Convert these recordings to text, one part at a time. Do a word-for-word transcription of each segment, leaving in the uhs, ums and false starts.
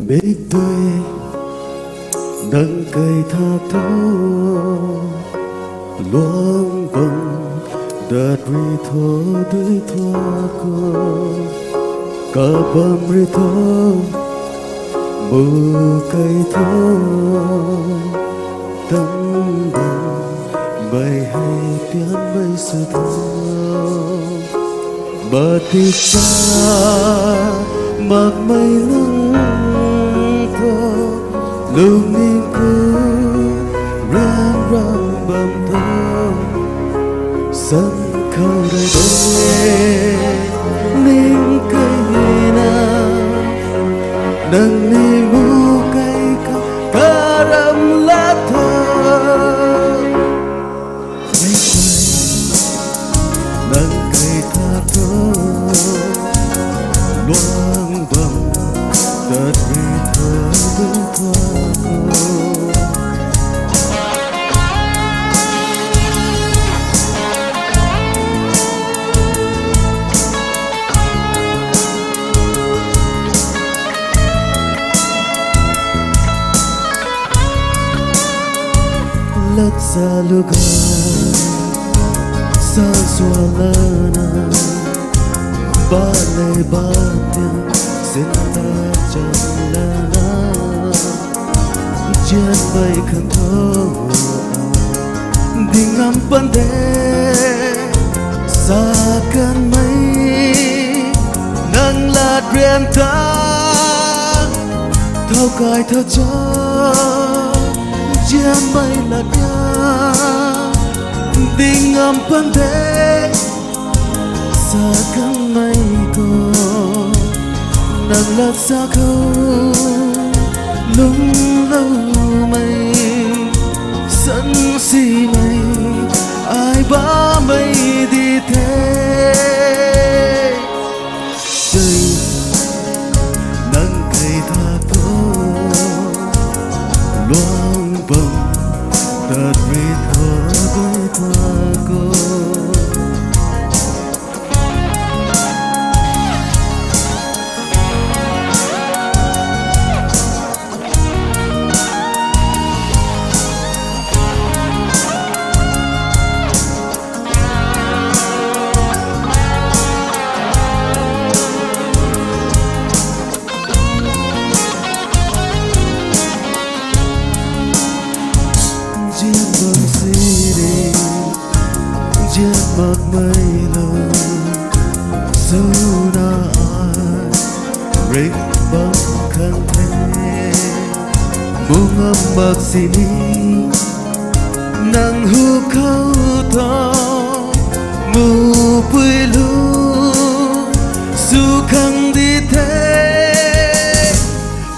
Pik dui nang kai tha thu, luang bam dat rui tho dui thua ko, kabam rui tho, bu kai tho, tam bam, mei hei pian mei sw tho. Mati cha makmei nang tho, lungning khou ram ram bam tho, san khou rui de, ning kai na, nang ni mu kai ka, karam la tho. Nang kai tha thu, luang bam dat rui tho dui thua ko. Lat sa lu ga, sa sua lana, ba le ba tian, sin ta cham lana, jian bai khan tho, ding ngam pan de, sa kan mei, nang lat rian ta, thau kai thau cha, jian mei lat ya, ding ngam pan de, sa kan mei ko, nang lat sa khou, lungloumei, san simei, ai bammei di the. Tei nang kai tha thu, luang bam dat rui tho dui thua ko. Zian bam sini, zian makmei lo, suna ai, rik bam khang the, mu ngam mak sini, nang hu khou tho, mu pui lu, sw khang di the.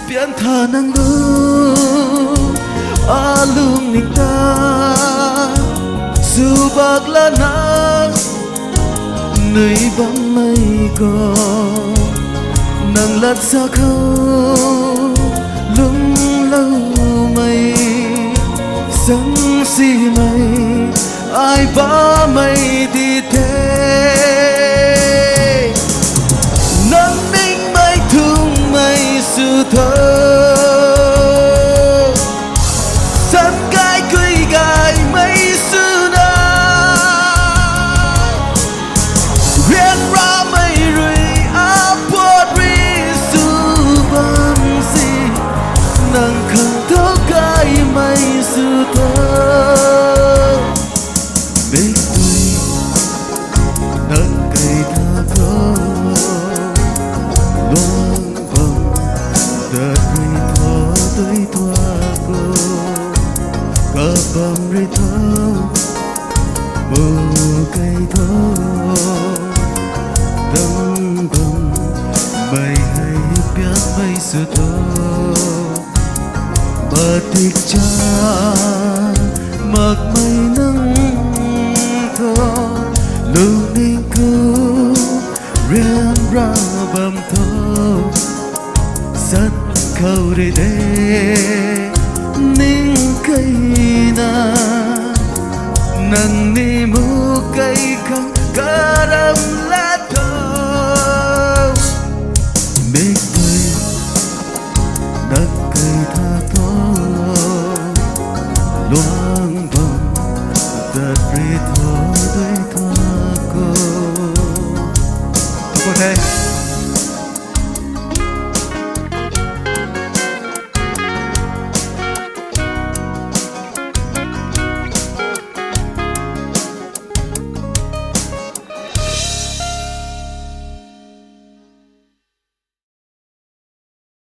Pian tha nang lu, alung ning ta, sw bak lana, nui bammei ko, nang lat sa khou, lungloumei, sang simei, ai bammei di the. Nang ningmei thungmei sw tho, san kai kui gaymei swna, rian ramei rui apuat rui sw bam si, nang khang thau gaymei sw tho. Mik tui nang kai tha thu, luang bam dat rui tho dui thua ko, kabam rui tho, bu kai tho, dam bam, mei hei pian mei sw tho. Matik cha makmei nang tho, lungning khou rian ra bam tho, san khou rui de, ning kai na, nang ni mu kai khang karam la tho. Mik tui Luang bam tat ri tho dui tha ko. Tho ko the.